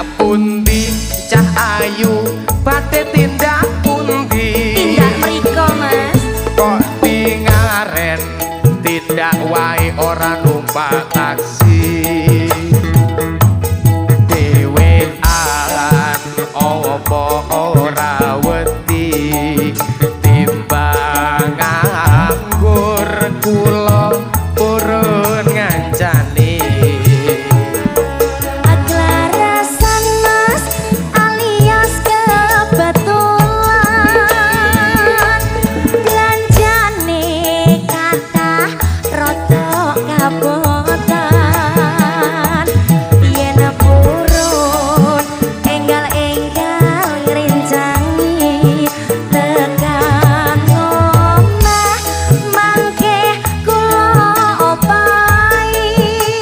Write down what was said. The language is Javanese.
Tindak pundi, cah ayu, bate tindak pundi? Tindak mriko, Mas. Kok tingaren tindak wae ora